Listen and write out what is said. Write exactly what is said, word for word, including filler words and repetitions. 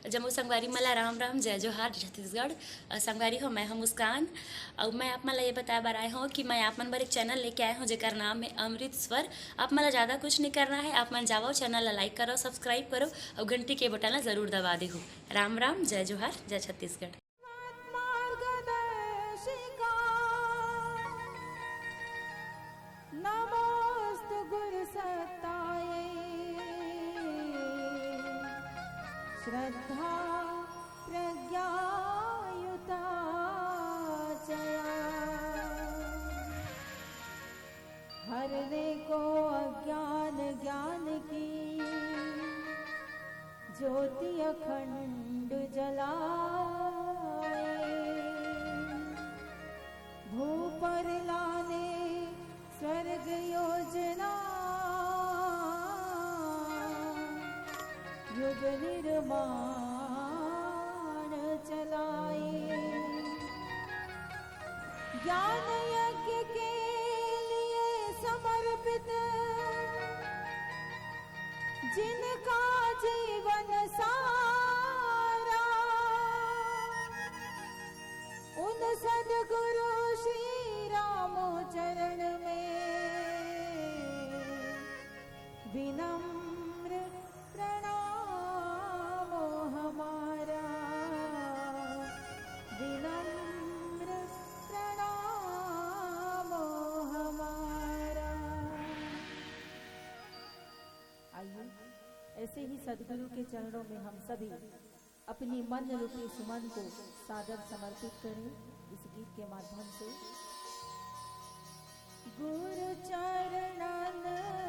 जम्मो संगवारी मन ला राम राम, जय जोहार, जय छत्तीसगढ़। अ, संगवारी हो, मैं हूं मुस्कान। अउ मैं आप मन ला ये बताए बर आए हूं कि मैं आप मन बर एक चैनल लेके आए हूं, जेकर नाम है अमृत स्वर। आप मन ला ज्यादा कुछ नहीं करना है, आप मन जावव, चैनल ला लाइक करव, सब्सक्राइब करव अउ घंटी के बटन ला जरूर दबा देहू। राम राम, जय जोहार, जय छत्तीसगढ़। मार्गदर्शिका नमोऽस्तु गुरुसत्तायै। श्रद्धा प्रज्ञायुता च या। हरने को अज्ञान ज्ञान की ज्योति अखंड जलाए। भू पर लाने स्वर्ग योजना, युग निर्माण चलाए। ज्ञान यज्ञ के लिए समर्पित जिनका जीवन सारा, उन सद्गुरु श्री राम चरण में विनम्र प्रणामो हमारा, विनम्र प्रणामो हमारा। आइए, ऐसे ही सद्गुरु के चरणों में हम सभी अपनी मन रूपी सुमन को सादर समर्पित करें इस गीत के माध्यम से। गुरु चरणन